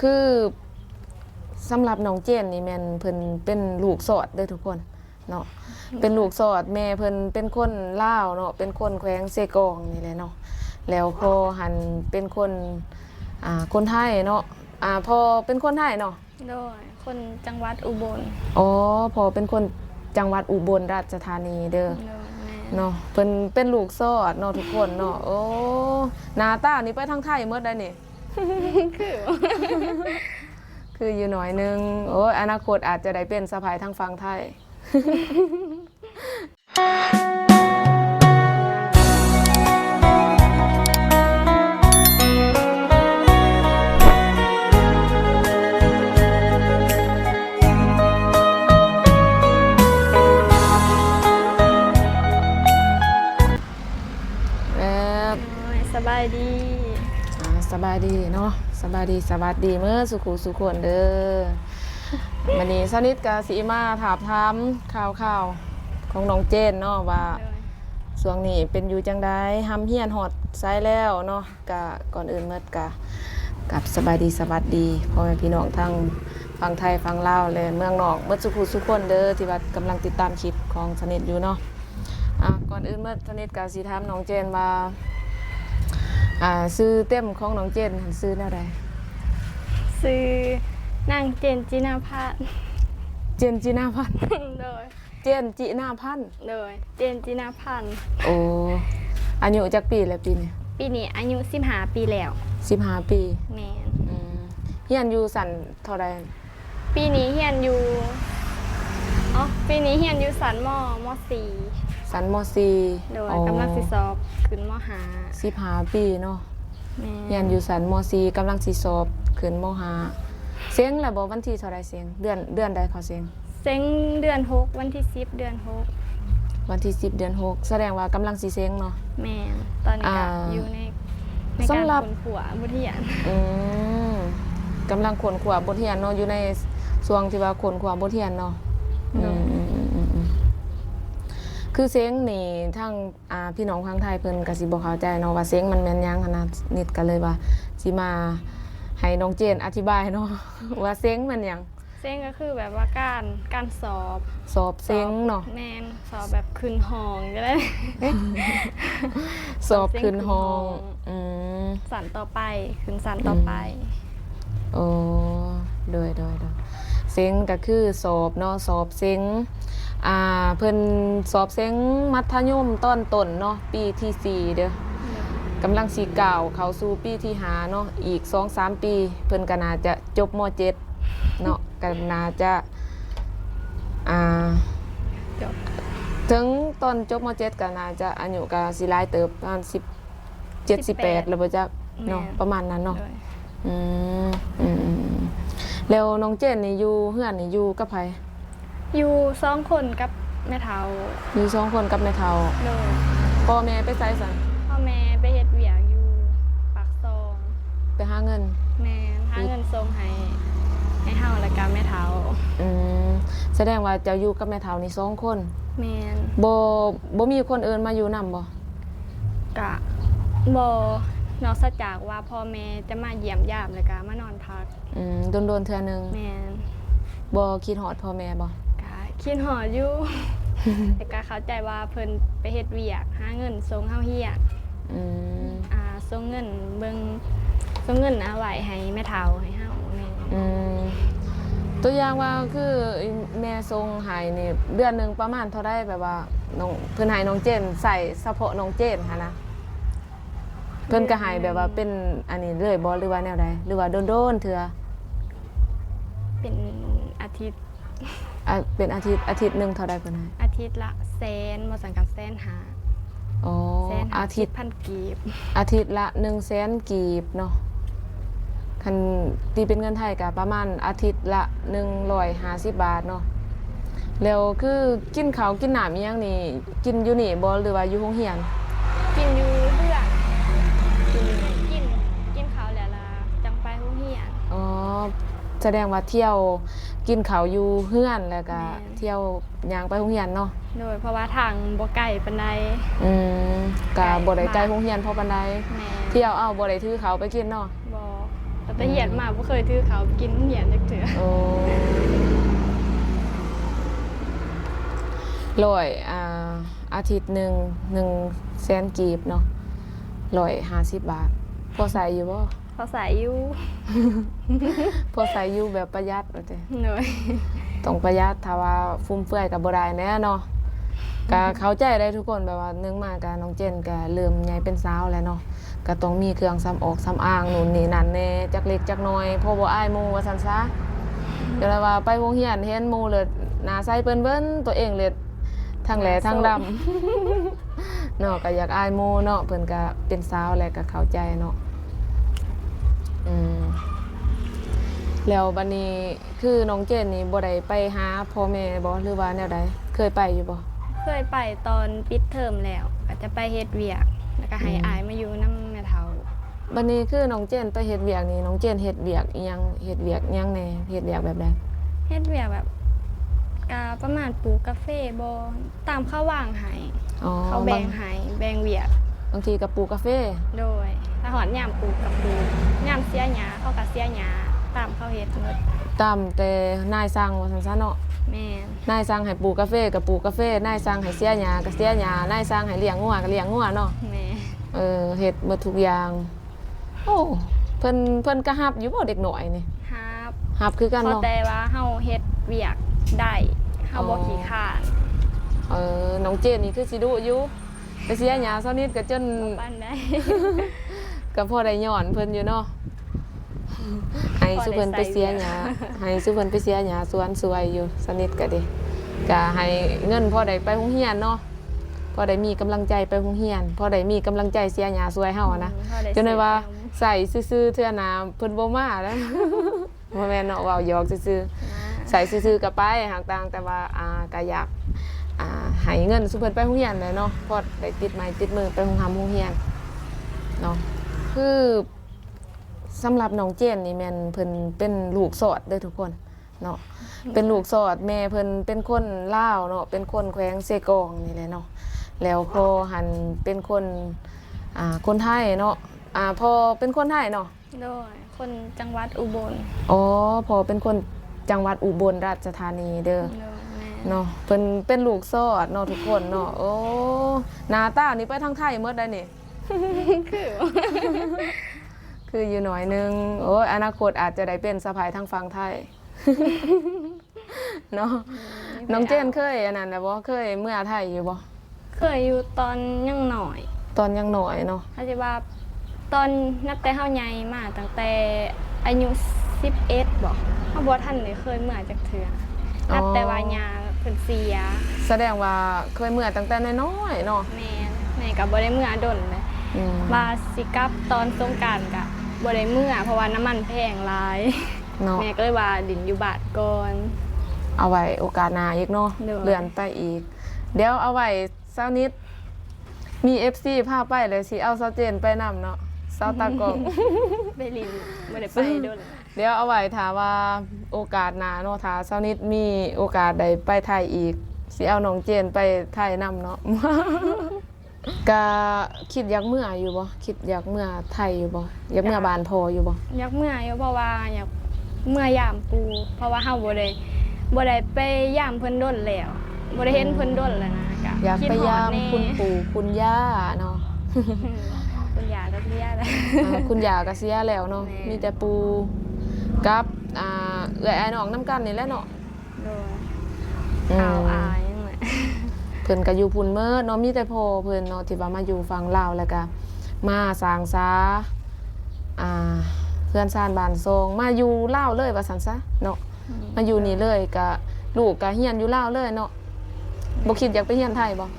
ຄືສຳລັບນ້ອງເຈນນີ້ແມ່ນເພິ່ນເປັນລູກຊອດເດີທຸກຄົນເນາະ ເປັນລູກຊອດ ແມ່ເພິ່ນເປັນຄົນລາວເນາະ ເປັນຄົນແຂວງເຊກອງນີ້ແຫຼະເນາະ ແລ້ວພໍ່ຫັ້ນເປັນຄົນ ອ່າ ຄົນໄທເນາະ ອ່າ ພໍ່ເປັນຄົນໄທເນາະ. ໂດຍ ຄົນຈັງຫວັດອຸບົນ. ອໍ ພໍ່ເປັນຄົນຈັງຫວັດອຸບົນລາຊະທານີເດີ. ໂດຍ ແມ່ນ. ເນາະ ເພິ່ນເປັນລູກຊອດເນາະທຸກຄົນເນາະ. ໂອ້ ໜ້າຕານີ້ໄປທາງໄທໝົດໄດ໋ນີ້. ຄື ຄືຢູ່ໜ້ອຍໜຶ່ງ. ໂອ້ຍ ອະນາຄົດອາດຈະໄດ້ເປັນສະໃພ້ທາງຝັ່ງໄທ. ແບບ ໂອ້ຍ ສະບາຍດີ. ອ່າ ສະບາຍດີເນາະ ສະບາຍດີ ສະຫວັດດີເໝິດສູ່ຄູ່ສູ່ຄົນເດີ. ມື້ນີ້ສາວນິດກະຊິມາທາບຖາມຂ່າວໆຂອງນ້ອງເຈນເນາະ ວ່າ ໂດຍ ຊ່ວງນີ້ເປັນຢູ່ຈັ່ງໃດ ຮ່ຳຮຽນຮອດໃສແລ້ວເນາະ. ກະກ່ອນອື່ນເໝິດກະ ກັບສະບາຍດີສະຫວັດດີພໍ່ແມ່ພີ່ນ້ອງທັງຝັ່ງໄທຝັ່ງລາວ ແລະ ເມືອງນອກເໝິດສູ່ຄູ່ສູ່ຄົນເດີ ທີ່ວ່າກຳລັງຕິດຕາມຄລິບຂອງສາວນິດຢູ່ເນາະ. ອ່າ ກ່ອນອື່ນເໝິດສາວນິດກະຊິຖາມນ້ອງເຈນວ່າ ອ່າ ຊື່ເຕັມຂອງນ້ອງເຈນຫັ້ນຊື່ແນວໃດ? ຊື່ນາງເຈນຈິນາພັນ. ເຈນຈິນາພັນ. ໂດຍ. ເຈນຈິນາພັນ. ໂດຍ ເຈນຈິນາພັນ. ໂອ້ ອາຍຸຈັກປີແລ້ວປີນີ້? ປີນີ້ອາຍຸສິບຫ້າປີແລ້ວ. ສິບຫ້າປີ. ແມ່ນ. ອືມ ຮຽນຢູ່ຊັ້ນເທົ່າໃດ? ປີນີ້ຮຽນຢູ່ ອໍ ປີນີ້ຮຽນຢູ່ຊັ້ນ ມ ມ ສີ່. ຊັ້ນ ມ ສີ່. ໂດຍ. ອໍ ກຳລັງຊິສອບຂຶ້ນ ມ ຫ້າ. ສິບຫ້າປີເນາະ. ແມ່ນ. ຮຽນຢູ່ຊັ້ນ ມ ສີ່ ກຳລັງຊິສອບຂຶ້ນ ມ ຫ້າ. ເສັງແລ້ວບໍ່? ວັນທີເທົ່າໃດເສັງ? ເດືອນ ເດືອນໃດເຂົາເສັງ? ເສັງເດືອນຫົກ ວັນທີສິບເດືອນຫົກ. ວັນທີສິບເດືອນຫົກ ສະແດງວ່າກຳລັງຊິເສັງເນາະ. ແມ່ນ. ຕອນນີ້ກະ ອ່າ ຢູ່ໃນ ໃນການຄົ້ນຄວ້າບົດຮຽນ. ອືມ ກຳລັງຄົ້ນຄວ້າບົດຮຽນເນາະ ຢູ່ໃນຊ່ວງທີ່ວ່າຄົ້ນຄວ້າບົດຮຽນເນາະ. ໂດຍ. ອືມ ຄືເສັງນີ້ທາງ ອ່າ ພີ່ນ້ອງຝັ່ງໄທເພິ່ນກະຊິບໍ່ເຂົ້າໃຈເນາະວ່າເສັງມັນແມ່ນຫຍັງຫັ້ນນະ ນິດກະເລີຍວ່າຊິມາໃຫ້ນ້ອງເຈນອະທິບາຍເນາະ ວ່າເສັງແມ່ນຫຍັງ? ເສັງກະຄືແບບວ່າການ ການສອບ. ສອບເສັງເນາະ. ແມ່ນ. ສອບແບບຂຶ້ນຫ້ອງຈັ່ງໃດ. ສອບຂຶ້ນຫ້ອງ. ສອບເສັງຂຶ້ນຫ້ອງ. ອືມ ຊັ້ນຕໍ່ໄປ ຂຶ້ນຊັ້ນຕໍ່ໄປ. ອືມ ໂອ້ ໂດຍ ໂດຍ ໂດຍ. ເສັງກະຄືສອບເນາະ ສອບເສັງ. ອ່າ ເພິ່ນສອບເສັງມັດທະຍົມຕອນຕົ້ນເນາະ ປີທີສີ່ເດີ. ໂດຍ. ກຳລັງຊິກ້າວເຂົ້າສູ່ປີທີຫ້າເນາະ ອີກສອງສາມປີ ເພິ່ນກະໜ້າຈະຈົບ ມ ເຈັດເນາະ ກະໜ້າຈະ ອ່າ ຈົບ ເຖິງຕອນຈົບ ມ ເຈັດ ກະໜ້າຈະອາຍຸກະຊິຫຼາຍເຕີບ ປະມານສິບເຈັດ ສິບແປດ ສິບແປດ ແລ້ວບໍ່ຈັກເນາະ. ແມ່ນ. ປະມານນັ້ນເນາະ. ໂດຍ. ອືມ ອືມ ແລ້ວນ້ອງເຈນນີ້ຢູ່ເຮືອນນີ້ຢູ່ກັບໃຜ? ຢູ່ສອງຄົນກັບແມ່ເຖົ້າ. ຢູ່ສອງຄົນກັບແມ່ເຖົ້າ. ໂດຍ. ພໍ່ແມ່ໄປໃສຊັ້ນ? ພໍ່ແມ່ໄປເຮັດວຽກຢູ່ປາກຊ່ອງ. ໄປຫາເງິນ. ແມ່ນ. ຫາເງິນສົ່ງໃຫ້ ໃຫ້ເຮົາ ແລ້ວກະແມ່ເຖົ້າ. ອືມ ສະແດງວ່າເຈົ້າຢູ່ກັບແມ່ເຖົ້ານີ້ສອງຄົນ. ແມ່ນ. ບໍ່ ບໍ່ມີຄົນອື່ນມາຢູ່ນຳບໍ່? ກະບໍ່ ນອກເສຍຈາກວ່າພໍ່ແມ່ຈະມາຢ້ຽມຢາມ ແລ້ວກະມານອນພັກ. ອືມ ດົນໆເທື່ອໜຶ່ງ. ແມ່ນ. ບໍ່ຄິດຮອດພໍ່ແມ່ບໍ່? ກະຄິດຮອດຢູ່ ແຕ່ກະເຂົ້າໃຈວ່າເພິ່ນໄປເຮັດວຽກ ຫາເງິນສົ່ງເຮົາຮຽນ. ອືມ ອ່າ ສົ່ງເງິນເບິ່ງ ສົ່ງເງິນເອົາໄວ້ໃຫ້ແມ່ເຖົ້າໃຫ້ເຮົາ. ແມ່ນ. ອືມ ຕົວຢ່າງວ່າຄືແມ່ສົ່ງໃຫ້ນີ້ ເດືອນໜຶ່ງປະມານເທົ່າໃດ? ແບບວ່ານ້ອງ ເພິ່ນໃຫ້ນ້ອງເຈນໃຊ້ ສະເພາະນ້ອງເຈນຫັ້ນນະ ເພິ່ນກະໃຫ້ແບບວ່າເປັນອັນນີ້ເລີຍບໍ່ ຫຼືວ່າແນວໃດ ຫຼືວ່າດົນໆເທື່ອ? ເປັນອາທິດ. ອາ ເປັນອາທິດ ອາທິດໜຶ່ງເທົ່າໃດເພິ່ນໃຫ້? ອາທິດລະແສນ ບໍ່ຊັ້ນກະແສນຫ້າ. ອໍ ແສນຫ້າ ອາທິດ ສິບພັນກີບ. ອາທິດລະໜຶ່ງແສນກີບເນາະ. ຄັນຕີເປັນເງິນໄທກະປະມານອາທິດລະໜຶ່ງຮ້ອຍຫ້າສິບບາດເນາະ. ແລ້ວຄືກິນເຂົ້າກິນນ້ຳອີ່ຫຍັງນີ້ ກິນຢູ່ນີ້ບໍ່ ຫຼືວ່າຢູ່ໂຮງຮຽນ? ກິນຢູ່ເຮືອນ. ກິນ ກິນ ກິນເຂົ້າແລ້ວລະຈັ່ງໄປໂຮງຮຽນ. ອໍ ສະແດງວ່າທ່ຽວກິນເຂົ້າຢູ່ເຮືອນ ແລ້ວກະ ແມ່ນ ທ່ຽວຍ່າງໄປໂຮງຮຽນເນາະ. ໂດຍ ເພາະວ່າທາງບໍ່ໄກປານໃດ. ອືມ ກະບໍ່ໄດ້ໄກໂຮງຮຽນພໍປານໃດ. ແມ່ນ. ທ່ຽວເອົາ ບໍ່ໄດ້ຖືເຂົ້າໄປກິນເນາະ. ບໍ່. ຕັ້ງແຕ່ຮຽນມາ ອືມ ບໍ່ເຄີຍຖືເຂົ້າກິນໂຮງຮຽນຈັກເທື່ອ. ໂອ້ ຮ້ອຍ ອ່າ ອາທິດໜຶ່ງ ໜຶ່ງແສນກີບເນາະ ຮ້ອຍຫ້າສິບບາດ ພໍໃຊ້ຢູ່ບໍ່? ພໍໃຊ້ຢູ່ ພໍໃຊ້ຢູ່ແບບປະຢັດວ່າຕິ. ໂດຍ ຕ້ອງປະຢັດ ຖ້າວ່າຟຸມເຟືອຍກໍບໍ່ໄດ້ແນ່ເນາະ. ກໍເຂົ້າໃຈໄດ້ທຸກຄົນ ແບບວ່າໜຶ່ງມາກໍນ້ອງເຈນກໍເລີ່ມໃຫຍ່ເປັນສາວແລ້ວເນາະ ກໍຕ້ອງມີເຄື່ອງສຳອອກສຳອາງ ນູ່ນນີ້ນັ້ນແດ່ ຈັກເລັກຈັກນ້ອຍ ພໍບໍ່ອາຍໝູ່ວ່າຊັ້ນຊະ. ກໍເລີຍວ່າໄປໂຮງຮຽນເຫັນໝູ່ເລີດໜ້າໃສເປີ້ນເບິ່ງ ຕົວເອງເລີດທັງແຫຼທັງດຳ ເນາະ ກໍຢາກອາຍໝູ່ເນາະ. ເພິ່ນກໍເປັນສາວແລ້ວກໍເຂົ້າໃຈເນາະ. ອືມ ແລ້ວບັດນີ້ ຄືນ້ອງເຈນນີ້ບໍ່ໄດ້ໄປຫາພໍ່ແມ່ບໍ່ ຫຼືວ່າແນວໃດ? ເຄີຍໄປຢູ່ບໍ່? ເຄີຍໄປຕອນປິດເທີມແລ້ວ ກໍຈະໄປເຮັດວຽກ ແລ້ວກໍໃຫ້ ອືມ ອ້າຍມາຢູ່ນຳແມ່ເຖົ້າ. ບັດນີ້ຄືນ້ອງເຈນໄປເຮັດວຽກນີ້ ນ້ອງເຈນເຮັດວຽກອີ່ຫຍັງ? ເຮັດວຽກຫຍັງແດ່? ເຮັດວຽກແບບໃດ? ເຮັດວຽກແບບ ກະປະມານປູກກາເຟບໍ ຕາມເຂົາວາງໃຫ້ ອໍ ເຂົາແບ່ງໃຫ້ ບາງ ແບ່ງວຽກ. ບາງທີກໍປູກກາເຟ. ໂດຍ ຖ້າຮອດຍາມປູກກໍປູກ ຍາມເສຍຫຍ້າເຂົາກໍເສຍຫຍ້າ ຕາມເຂົາເຮັດໝົດ. ຕາມແຕ່ນາຍສັ່ງວ່າຊັ້ນຊະເນາະ. ແມ່ນ ນາຍສັ່ງໃຫ້ປູກກາເຟກໍປູກກາເຟ ນາຍສັ່ງໃຫ້ເສຍຫຍ້າກໍເສຍຫຍ້າ ນາຍສັ່ງໃຫ້ລ້ຽງງົວກໍລ້ຽງງົວເນາະ. ແມ່ນ ເອີ ເຮັດໝົດທຸກຢ່າງ. ໂອ້ ເພິ່ນ ເພິ່ນກໍຮັບຢູ່ບໍ່ເດັກນ້ອຍນີ້? ຮັບ ຮັບຄືກັນເນາະ ຂໍແຕ່ວ່າເຮົາເຮັດວຽກໄດ້ ເຮົາບໍ່ ອໍ ຂີ້ຄ້ານ. ເອີ ນ້ອງເຈນນີ້ຄືຊິດຸຢູ່ ໄປເສຍຫຍ້າຊາວນິດກໍຈົນ ບໍ່ປານໃດ ກໍພໍໄດ້ຍ້ອນເພິ່ນຢູ່ເນາະ ໃຫ້ຊຸເພິ່ນໄປເສຍຫຍ້າ ພໍໄດ້ໃສ່ເວຍ ໃຫ້ຊຸເພິ່ນໄປເສຍຫຍ້າສວນຊ່ວຍຢູ່ ຊາວນິດກໍດີ ກໍໃຫ້ເງິນພໍໄດ້ໄປໂຮງຮຽນເນາະ. ພໍໄດ້ມີກຳລັງໃຈໄປໂຮງຮຽນ ພໍໄດ້ມີກຳລັງໃຈເສຍຫຍ້າຊ່ວຍເຮົາຫັ້ນນະ. ອືມ ພໍໄດ້ ຈົນໄດ້ວ່າ ຊື້ຂະໜົມ ໃສ່ຊື່ໆ ເທື່ອໜ້າເພິ່ນບໍ່ມາແລ້ວ. ບໍ່ແມ່ນເນາະ ເວົ້າຫຍອກຊື່ໆ ອ່າ ໃສ່ຊື່ໆກໍໄປ ຫາກຕ່າງແຕ່ວ່າ ອ່າ ກໍຢາກ ອ່າ ໃຫ້ເງິນຊຸມເພິ່ນໄປໂຮງຮຽນແຫຼະເນາະ ພໍໄດ້ຕິດໄມ້ຕິດມືໄປໂຮງຮ່ຳໂຮງຮຽນເນາະ. ຄືສຳລັບນ້ອງເຈນນີ້ແມ່ນເພິ່ນເປັນລູກຊອດເດີທຸກຄົນ ເນາະ ເປັນລູກຊອດ ແມ່ເພິ່ນເປັນຄົນລາວເນາະ ເປັນຄົນແຂວງເຊກອງນີ້ແຫຼະເນາະ ແລ້ວພໍ່ຫັ້ນເປັນຄົນ ອ່າ ຄົນໄທເນາະ ອ່າ ພໍ່ເປັນຄົນໄທເນາະ. ໂດຍ ຄົນຈັງຫວັດອຸບົນ. ອໍ ພໍ່ເປັນຄົນຈັງຫວັດອຸບົນລາຊະທານີເດີ. ໂດຍ ແມ່ນ ເນາະ ເພິ່ນເປັນລູກຊອດເນາະ ທຸກຄົນເນາະ. ໂອ້ ໜ້າຕານີ້ໄປທາງໄທໝົດໄດ໋ນີ້. ຄື ຄືຢູ່ໜ້ອຍໜຶ່ງ. ໂອ້ຍ ອະນາຄົດອາດຈະໄດ້ເປັນສະໃພ້ທາງຝັ່ງໄທ. ເນາະ ອືມ ນ້ອງເຈນເຄີຍອັນນັ້ນແລ້ວບໍ່? ເຄີຍເມືອໄທຢູ່ບໍ່? ເຄີຍຢູ່ຕອນຍັງນ້ອຍ. ຕອນຍັງນ້ອຍເນາະ ເຮົາຊິວ່າຕອນ ນັບແຕ່ເຮົາໃຫຍ່ມາ ຕັ້ງແຕ່ອາຍຸສິບເອັດບໍ ເຮົາບໍ່ທັນໄດ້ເຄີຍເມືອຈັກເທື່ອ. ອໍ ນັບແຕ່ວ່າຍ່າເພິ່ນເສຍ. ສະແດງວ່າເຄີຍເມືອຕັ້ງແຕ່ນ້ອຍໆເນາະ. ແມ່ນ ແມ່ກໍບໍ່ໄດ້ເມືອດົນເລີຍ. ອືມ ວ່າຊິກັບຕອນສົງການກໍບໍ່ໄດ້ເມືອ ເພາະວ່ານ້ຳມັນແພງຫຼາຍ. ເນາະ ແມ່ກໍເລີຍວ່າຫຼິ້ນຢູ່ບ້ານກ່ອນ ເອົາໄວ້ໂອກາດໜ້າອີກເນາະ. ໂດຍ ເລື່ອນໄປອີກ. ດຽວເອົາໄວ້ຊາວນິດ ມີເອັຟຊີພາໄປແລ້ວຊິເອົາຊາວເຈນໄປນຳເນາະ ຊາວຕາກ້ອງ ໄປຫຼິ້ນ ບໍ່ໄດ້ໄປດົນ. ດຽວເອົາໄວ້ຖ້າວ່າໂອກາດໜ້າເນາະ ຖ້າຊາວນິດມີໂອກາດໄດ້ໄປໄທອີກ ຊິເອົານ້ອງເຈນໄປໄທນຳເນາະ. ກະຄິດຢາກເມືອຢູ່ບໍ່? ຄິດຢາກເມືອໄທຢູ່ບໍ່? ຢາກເມືອ ຢາກ ບ້ານພໍ່ຢູ່ບໍ່? ຢາກເມືອຢູ່ ເພາະວ່າຢາກເມືອຢາມປູ່ ເພາະວ່າເຮົາບໍ່ໄດ້ ບໍ່ໄດ້ໄປຢາມເພິ່ນດົນແລ້ວ ບໍ່ໄດ້ເຫັນເພິ່ນດົນແລ້ວນະ ອືມ ກະຢາກໄປຢາມ ຄິດຮອດແດ່ ຄຸນປູ່ຄຸນຍ່າເນາະ. ອືມ ຄຸນຍ່າກໍເສຍແລ້ວ ອ່າ ຄຸນຍ່າກໍເສຍແລ້ວເນາະ. ແມ່ນ ມີແຕ່ປູ່ກັບ ອ່າ ເອື້ອຍອ້າຍນ້ອງນຳກັນນີ້ແຫຼະເນາະ. ໂດຍ ອືມ ອາວອາຍຫຍັງແຫຼະ ເພິ່ນກໍຢູ່ພຸ້ນເໝິດເນາະ ມີແຕ່ພໍ່ເພິ່ນເນາະ ທີ່ວ່າມາຢູ່ຝັ່ງລາວ ແລ້ວກໍມາສ້າງສາ ອ່າ ເຮືອນຊານບ້ານຊ່ອງ ມາຢູ່ລາວເລີຍວ່າຊັ້ນຊະເນາະ. ອືມ ມາຢູ່ນີ້ເລີຍ ກໍລູກກໍຮຽນຢູ່ລາວເລີຍເນາະ. ບໍ່ຄິດຢາກໄປຮຽນໄທບໍ່?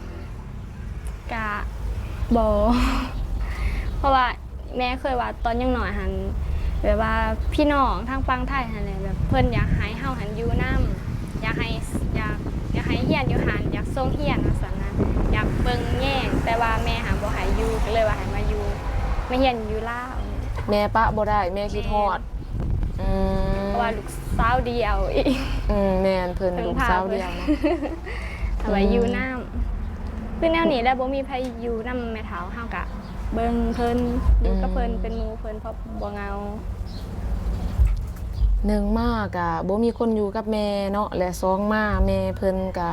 ກະບໍ່ ເພາະວ່າ ແມ່ເຄີຍວ່າຕອນຍັງນ້ອຍຫັ້ນ ແບບວ່າພີ່ນ້ອງທາງຝັ່ງໄທຫັ້ນແຫຼະ ແບບເພິ່ນຢາກໃຫ້ເຮົາຫັ້ນຢູ່ນຳ ຢາກໃຫ້ ຢາກ ຢາກໃຫ້ຮຽນຢູ່ຫັ້ນ ຢາກສົ່ງຮຽນວ່າຊັ້ນນະ ຢາກເບິ່ງແຍງ ແຕ່ວ່າແມ່ຫັ້ນບໍ່ໃຫ້ຢູ່ ກໍເລີຍວ່າໃຫ້ມາຢູ່ ມາຮຽນຢູ່ລາວ. ແມ່ປະບໍ່ໄດ້ ແມ່ຄິດຮອດ. ແມ່ນ ອືມ ເພາະວ່າລູກສາວດຽວອີກ. ອືມ ແມ່ນ ເພິ່ນລູກສາວດຽວເນາະ ເອົາໄວ້ຢູ່ນຳ. ອືມ ຄືແນວນີ້ແຫຼະ ບໍ່ມີໃຜຢູ່ນຳແມ່ເຖົ້າ ເຮົາກະ ເບິ່ງເພິ່ນ ຢູ່ກັບເພິ່ນ ອືມ ເປັນໝູ່ເພິ່ນ ເພາະບໍ່ເຫງົາ. ໜຶ່ງມາກະບໍ່ມີຄົນຢູ່ກັບແມ່ເນາະ ແລະ ສອງມາແມ່ເພິ່ນກະ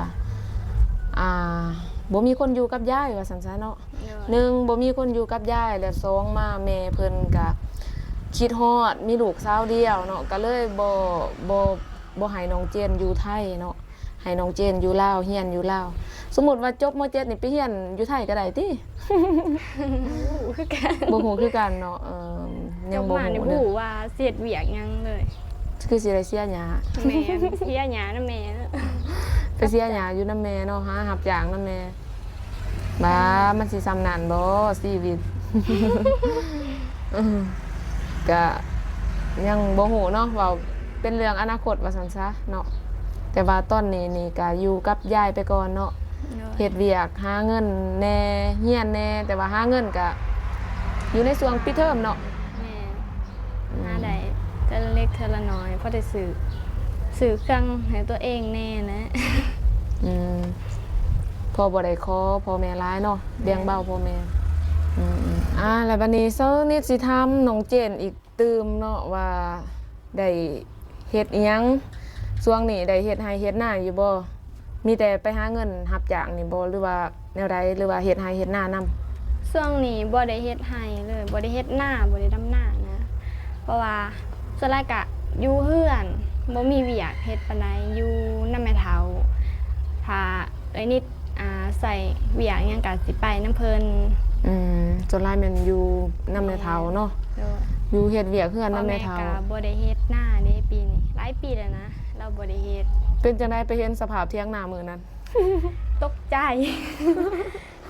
ອ່າ ບໍ່ມີຄົນຢູ່ກັບຍາຍວ່າຊັ້ນຊະເນາະ. ໂດຍ ໜຶ່ງບໍ່ມີຄົນຢູ່ກັບຍາຍ ແລະ ສອງມາແມ່ເພິ່ນກະຄິດຮອດ ມີລູກສາວດຽວເນາະ ກະເລີຍບໍ່ ບໍ່ ບໍ່ໃຫ້ນ້ອງເຈນຢູ່ໄທເນາະ. ໃຫ້ນ້ອງເຈນຢູ່ລາວ ຮຽນຢູ່ລາວ. ສົມມຸດວ່າຈົບ ມ.ເຈັດ ນີ້ໄປຮຽນຢູ່ໄທກໍໄດ້ຕິ? ບໍ່ຮູ້ຄືກັນ ບໍ່ຮູ້ຄືກັນເນາະ. ເອີ ຍັງບໍ່ຮູ້ເດີ້ ບໍ່ຮູ້ວ່າຊິເຮັດວຽກຫຍັງເລີຍ. ຄືຊິໄດ້ເສຍຫຍ້າ. ແມ່ນ ເສຍຫຍ້ານຳແມ່. ໄປເສຍຫຍ້າຢູ່ນຳແມ່ເນາະ ຫາຮັບຈ້າງນຳແມ່. ບາ ມັນຊິສ່ຳນັ້ນບໍ່ຊີວິດ? ເອີ ກະຍັງບໍ່ຮູ້ເນາະ ເວົ້າເປັນເລື່ອງອະນາຄົດວ່າຊັ້ນຊະເນາະ. ແຕ່ວ່າຕອນນີ້ນີ້ກະຢູ່ກັບຍາຍໄປກ່ອນເນາະ. ໂດຍ ເຮັດວຽກຫາເງິນແດ່ ຮຽນແດ່ ແຕ່ວ່າຫາເງິນກະຢູ່ໃນຊ່ວງປິດເທີມເນາະ. ແມ່ນ ອືມ ຫາໄດ້ເທື່ອລະເລັກເທື່ອລະໜ້ອຍ ພໍໄດ້ຊື້ ຊື້ເຄື່ອງໃຫ້ຕົວເອງແດ່ນະ. ອືມ ພໍບໍ່ໄດ້ຂໍພໍ່ແມ່ຫຼາຍເນາະ ແມ່ນ ແບ່ງເບົາພໍ່ແມ່. ອືມໆ ອ່າ ແລ້ວບັດນີ້ຊາວນິດຊິຖາມນ້ອງເຈນອີກຕື່ມເນາະ ວ່າໄດ້ເຮັດອີ່ຫຍັງ ຊ່ວງນີ້ໄດ້ເຮັດໄຮ່ເຮັດນາຢູ່ບໍ່? ມີແຕ່ໄປຫາເງິນຮັບຈ້າງນີ້ບໍ່ ຫຼືວ່າແນວໃດ ຫຼືວ່າເຮັດໄຮ່ເຮັດນານຳ? ຊ່ວງນີ້ບໍ່ໄດ້ເຮັດໄຮ່ເລີຍ ບໍ່ໄດ້ເຮັດນາ ບໍ່ໄດ້ດຳນານະ ເພາະວ່າສ່ວນຫຼາຍກະຢູ່ເຮືອນ ບໍ່ມີວຽກເຮັດປານໃດ ຢູ່ນຳແມ່ເຖົ້າ. ຖ້າເອື້ອຍນິດ ອ່າ ໃຊ້ວຽກຫຍັງກະຊິໄປນຳເພິ່ນ. ອືມ ສ່ວນຫຼາຍແມ່ນຢູ່ນຳແມ່ເຖົ້າເນາະ. ແມ່ນ ໂດຍ ຢູ່ເຮັດວຽກເຮືອນນຳແມ່ເຖົ້າ. ພໍ່ແມ່ກະບໍ່ໄດ້ເຮັດນາເດ້ປີນີ້ ຫຼາຍປີແລ້ວນະ ລາວບໍ່ໄດ້ເຮັດ. ເປັນຈັ່ງໃດໄປເຫັນສະພາບຖຽງນາມື້ນັ້ນ? ຕົກໃຈ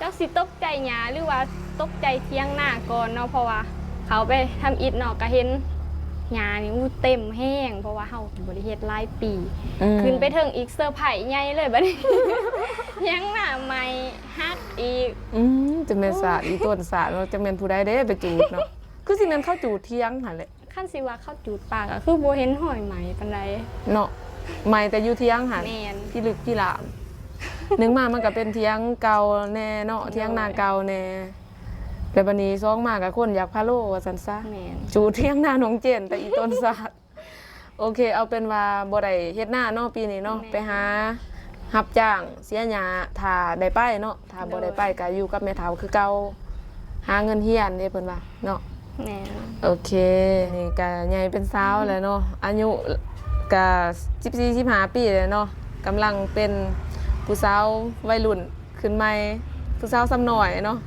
ຈັກຊິຕົກໃຈຫຍ້າ ຫຼືວ່າຕົກໃຈຖຽງນາກ່ອນເນາະ ເພາະວ່າເຂົ້າໄປທຳອິດເນາະ ກະເຫັນຫຍ້ານີ້ ອູ້ ເຕັມແຮງ ເພາະວ່າເຮົາບໍ່ໄດ້ເຮັດຫຼາຍປີ. ອືມ ຂຶ້ນໄປເທິງອີກ ເຊີໄພຣສ໌ໃຫຍ່ເລີຍບັດນີ້ ຖຽງນາໃໝ່ຫັກອີກ. ອືມ ຈັກແມ່ນສາດ ອີ່ຕົ້ນສາດເນາະ ຈັກແມ່ນຜູ້ໃດເດ້ໄປຈູດເນາະ. ຄືຊິແມ່ນເຂົາຈູດຖຽງຫັ້ນແຫຼະ. ຄັນຊິວ່າເຂົາຈູດປ່າ ກໍຄືບໍ່ເຫັນຮອຍໄໝ້ປານໃດເນາະ ໄໝ້ແຕ່ຢູ່ຖຽງຫັ້ນ. ແມ່ນ ພິລຶກພິລາມ. ໜຶ່ງມາມັນກໍເປັນຖຽງເກົ່າແດ່ເນາະ ຖຽງນາເກົ່າແດ່ ແລ້ວບັດນີ້ສອງມາກໍຄົນຢາກພາໂລວ່າຊັ້ນຊະ. ແມ່ນ ຈູດຖຽງນານ້ອງເຈນແຕ່ອີ່ຕົ້ນສາດ. ໂອເຄ ເອົາເປັນວ່າບໍ່ໄດ້ເຮັດນາເນາະປີນີ້ເນາະ. ແມ່ນ ໄປຫາຮັບຈ້າງເສຍຫຍ້າ ຖ້າໄດ້ໄປເນາະ. ຖ້າບໍ່ໄດ້ໄປ ໂດຍ ກໍຢູ່ກັບແມ່ເຖົ້າຄືເກົ່າ ຫາເງິນຮຽນເດ້ເພິ່ນວ່າເນາະ. ແມ່ນ ໂອເຄ ນີ້ກໍໃຫຍ່ເປັນສາວແລ້ວເນາະ ອາຍຸກໍສິບສີ່ ສິບຫ້າປີແລ້ວເນາະ ກຳລັງເປັນຜູ້ສາວໄວລຸ້ນຂຶ້ນໃໝ່ ຜູ້ສາວສ່ຳນ້ອຍເນາະ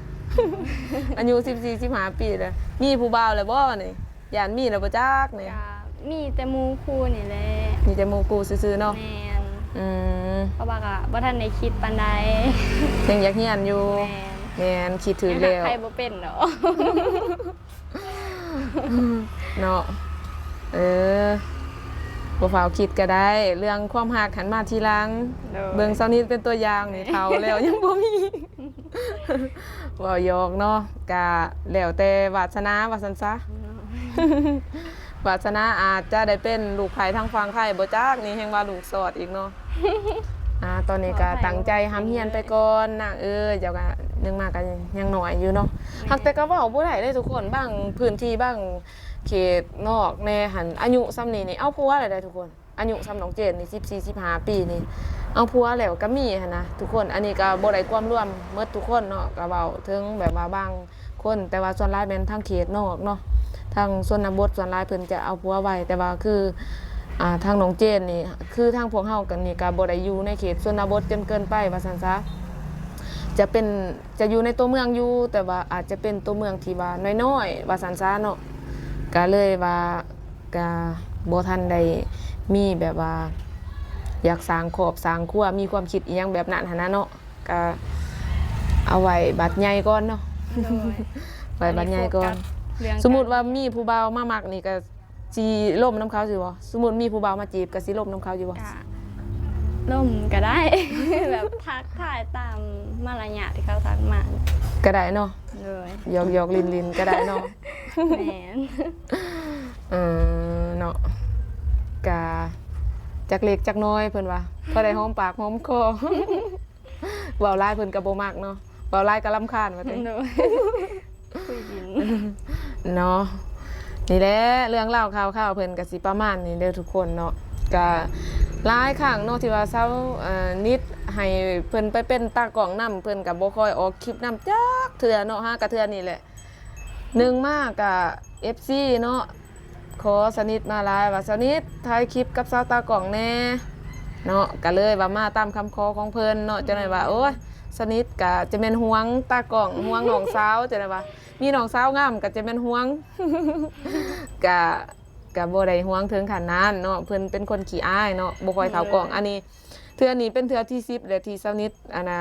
ອາຍຸສິບສີ່ ສິບຫ້າປີແລ້ວ. ມີຜູ້ບ່າວແລ້ວບໍ່ນີ້? ຢ້ານມີແລ້ວບໍ່ຈັກນີ້? ກະມີແຕ່ໝູ່ຄູ່ນີ້ແຫຼະ. ມີແຕ່ໝູ່ຄູ່ຊື່ໆເນາະ. ແມ່ນ ອືມ ເພາະວ່າກະບໍ່ທັນໄດ້ຄິດປານໃດ ຍັງຢາກຮຽນຢູ່. ແມ່ນ ແມ່ນ ຄິດຖືກແລ້ວ ຍັງຫາໃຜບໍ່ເປັນດອກເນາະ. ເອີ ບໍ່ຟ້າວຄິດກໍໄດ້ ເລື່ອງຄວາມຮັກຫັ້ນມາທີຫຼັງ. ໂດຍ ເບິ່ງຊາວນິດເປັນຕົວຢ່າງນີ້ ເຖົ້າແລ້ວຍັງບໍ່ມີ. ເວົ້າຫຍອກເນາະ ກະແລ້ວແຕ່ວາດສະໜາວ່າຊັ້ນຊະ. ວາດສະໜາອາດຈະໄດ້ເປັນລູກໃຜທາງຝັ່ງໄທບໍ່ຈັກ ນີ້ແຮ່ງວ່າລູກສອດອີກເນາະ. ອ່າ ຕອນນີ້ກະຕັ້ງໃຈຮ່ຳຮຽນໄປກ່ອນນາງເອີຍ. ເຈົ້າກະຍັງມາກະຍັງນ້ອຍຢູ່ເນາະ. ແມ່ນ ຫາກແຕ່ກະເວົ້າບໍ່ໄດ້ເດ້ທຸກຄົນ ບາງພື້ນທີ່ ບາງເຂດນອກແດ່ຫັ້ນ ອາຍຸສ່ຳນີ້ນີ້ເອົາຜົວແລ້ວໄດ໋ທຸກຄົນ. ອາຍຸສ່ຳນ້ອງເຈນນີ້ ສິບສີ່ ສິບຫ້າປີນີ້ ເອົາຜົວແລ້ວກໍມີຫັ້ນນະທຸກຄົນ. ອັນນີ້ກໍບໍ່ໄດ້ກວມລວມໝົດທຸກຄົນເນາະ ກໍເວົ້າເຖິງແບບວ່າບາງຄົນ ແຕ່ວ່າສ່ວນຫຼາຍແມ່ນທາງເຂດນອກເນາະ ທາງຊົນນະບົດສ່ວນຫຼາຍເພິ່ນຈະເອົາຜົວໄວ. ແຕ່ວ່າຄື ອ່າ ທາງນ້ອງເຈນນີ້ ຄືທາງພວກເຮົາກັນນີ້ກໍບໍ່ໄດ້ຢູ່ໃນເຂດຊົນນະບົດຈົນເກີນໄປວ່າຊັ້ນຊະ ຈະເປັນ ຈະຢູ່ໃນຕົວເມືອງຢູ່ ແຕ່ວ່າອາດຈະເປັນຕົວເມືອງທີ່ວ່ານ້ອຍໆ ວ່າຊັ້ນຊະເນາະ. ກະເລີຍວ່າ ກະບໍ່ທັນໄດ້ມີແບບວ່າ ຢາກສ້າງຄອບສ້າງຄົວ ມີຄວາມຄິດອີ່ຫຍັງແບບນັ້ນຫັ້ນນະເນາະ ກະເອົາໄວ້ບັດໃຫຍ່ກ່ອນເນາະ. ໂດຍ ໄວ້ບັດໃຫຍ່ກ່ອນ. ອັນນີ້ໂຟກັສເລື່ອງ ສົມມຸດວ່າມີຜູ້ບ່າວມາມັກນີ້ ກະຊິລົມນຳເຂົາຢູ່ບໍ່? ສົມມຸດມີຜູ້ບ່າວມາຈີບ ກະຊິລົມນຳເຂົາຢູ່ບໍ່? ກະລົມກະໄດ້ ແບບທັກທາຍຕາມມາລະຍາດທີ່ເຂົາທັກມາ ກະໄດ້ເນາະ. ໂດຍ ຫຍອກໆຫຼິ້ນໆ ກະໄດ້ເນາະ. ແມ່ນ ເອີ ເນາະ ກະຈັກເລັກຈັກນ້ອຍເພິ່ນວ່າ ພໍໄດ້ຫອມປາກຫອມຄໍ. ເວົ້າຫຼາຍເພິ່ນກໍບໍ່ມັກເນາະ ເວົ້າຫຼາຍກໍລຳຄານວ່າຕິ. ໂດຍ ຄຸຍດິນ ເນາະ. ນີ້ແຫຼະ ເລື່ອງລາວຂ່າວໆເພິ່ນກໍຊິປະມານນີ້ເດີທຸກຄົນເນາະ. ກໍຫຼາຍຄັ້ງເນາະທີ່ວ່າສາວ ເອີ ນິດໃຫ້ເພິ່ນໄປເປັນຕາກ້ອງນຳ ເພິ່ນກໍບໍ່ຄ່ອຍອອກຄລິບນຳຈັກເທື່ອເນາະ ຫາກະເທື່ອນີ້ແຫຼະ. ໜຶ່ງມາກະເອັຟຊີເນາະ ຂໍສາວນິດມາຫຼາຍວ່າ ສາວນິດຖ່າຍຄລິບກັບສາວຕາກ້ອງແດ່ເນາະ ກໍເລີຍວ່າມາຕາມຄຳຂໍຂອງເພິ່ນເນາະ. ຈັກໜ້ອຍວ່າ ໂອ້ຍ ສາວນິດກໍຈະແມ່ນຫ່ວງຕາກ້ອງ ຫ່ວງນ້ອງສາວ ຈັກໜ້ອຍວ່າ ມີນ້ອງສາວງາມກໍຈະແມ່ນຫ່ວງ ກະ ກະບໍ່ໄດ້ຫ່ວງເຖິງຂັ້ນນັ້ນເນາະ ເພິ່ນເປັນຄົນຂີ້ອາຍເນາະ ບໍ່ຄ່ອຍເຂົ້າກ້ອງ. ອັນນີ້ເທື່ອນີ້ເປັນເທື່ອທີສິບແລ້ວທີ່ສາວນິດ ອັນນ່າ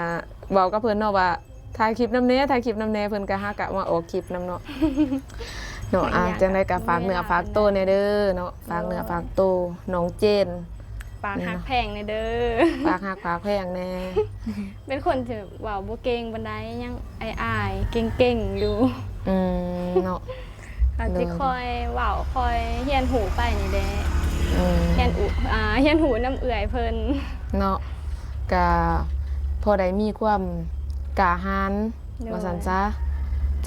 ເວົ້າກັບເພິ່ນເນາະວ່າ ຖ່າຍຄລິບນຳແດ່ ຖ່າຍຄລິບນຳແດ່ ເພິ່ນກໍຫາກະມາອອກຄລິບນຳເນາະ ເນາະ. ອ່າ ຈັ່ງໃດກໍຝາກເນື້ອຝາກໂຕແດ່ເດີເນາະ ຝາກເນື້ອຝາກໂຕ ນ້ອງເຈນ ປາກຮັກແພງແດ່ເດີ ຝາກຮັກຝາກແພງແດ່. ເປັນຄົນທີ່ເວົ້າບໍ່ເກັ່ງປານໃດ ຍັງອາຍໆ ເກັ່ງໆຢູ່. ອືມ ເນາະ ອາດຊິຄ່ອຍເວົ້າ ຄ່ອຍຮຽນຮູ້ໄປນີ້ແຫຼະ. ອືມ ຮຽນຮູ້ ອ່າ ຮຽນຮູ້ນຳເອື້ອຍເພິ່ນເນາະ ກະພໍໄດ້ມີຄວາມກ້າຫານ ໂດຍ ວ່າຊັ້ນຊະ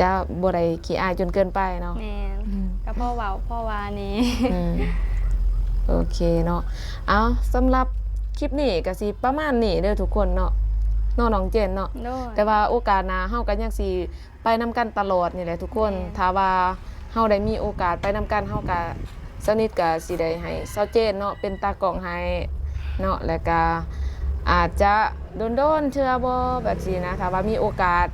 ຈະບໍ່ໄດ້ຂີ້ອາຍຈົນເກີນໄປເນາະ. ແມ່ນ ອືມ ກໍພໍເວົ້າພໍວ່າແດ່. ອືມ ໂອເຄເນາະ. ເອົາ ສຳລັບຄລິບນີ້ກໍຊິປະມານນີ້ເດີທຸກຄົນເນາະ ເນາະ ນ້ອງເຈນເນາະ. ໂດຍ ແຕ່ວ່າໂອກາດໜ້າເຮົາກໍຍັງຊິ ໄປນຳກັນຕະຫຼອດນີ້ແຫຼະທຸກຄົນ. ແມ່ນ ຖ້າວ່າເຮົາໄດ້ມີໂອກາດໄປນຳກັນ ເຮົາກະ ສາວນິດກະຊິໄດ້ໃຫ້ສາວເຈນເນາະ ເປັນຕາກ້ອງໃຫ້ເນາະ ແລ້ວກະອາດຈະດົນໆເທື່ອບໍ່ ແບບຊີ້ນະ. ຖ້າວ່າມີໂອກາດ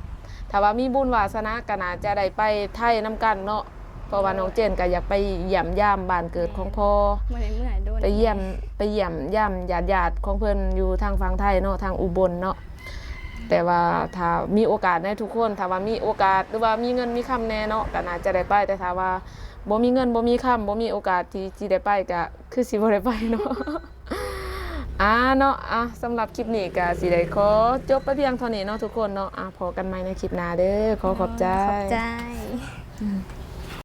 ຖ້າວ່າມີບຸນວາສະໜາກະໜ້າຈະໄດ້ໄປໄທນຳກັນເນາະ ເພາະວ່າ ໂດຍ ນ້ອງເຈນກະຢາກໄປຢ້ຽມຢາມບ້ານເກີດຂອງພໍ່ ບໍ່ໄດ້ເມືອດົນ ໄປຢ້ຽມ ໄປຢ້ຽມຢາມຍາດໆຂອງເພິ່ນຢູ່ທາງຝັ່ງໄທເນາະ ທາງອຸບົນເນາະ. ແຕ່ວ່າຖ້າມີໂອກາດໃນທຸກຄົນ ຖ້າວ່າມີໂອກາດ ຫຼືວ່າມີເງິນມີຄຳແດ່ເນາະ ກໍໜ້າຈະໄດ້ໄປ. ແຕ່ຖ້າວ່າບໍ່ມີເງິນ ບໍ່ມີຄຳ ບໍ່ມີໂອກາດທີ່ ທີ່ໄດ້ໄປ ກໍຄືຊິບໍ່ໄດ້ໄປເນາະ. ອ່າເນາະ ອ່າ ສຳລັບຄລິບນີ້ກໍຊິໄດ້ຂໍຈົບໄປພຽງເທົ່ານີ້ເນາະທຸກຄົນເນາະ. ອ່າ ພໍ້ກັນໃໝ່ໃນຄລິບໜ້າເດີ. ຂໍຂອບໃຈ ຂອບໃຈ.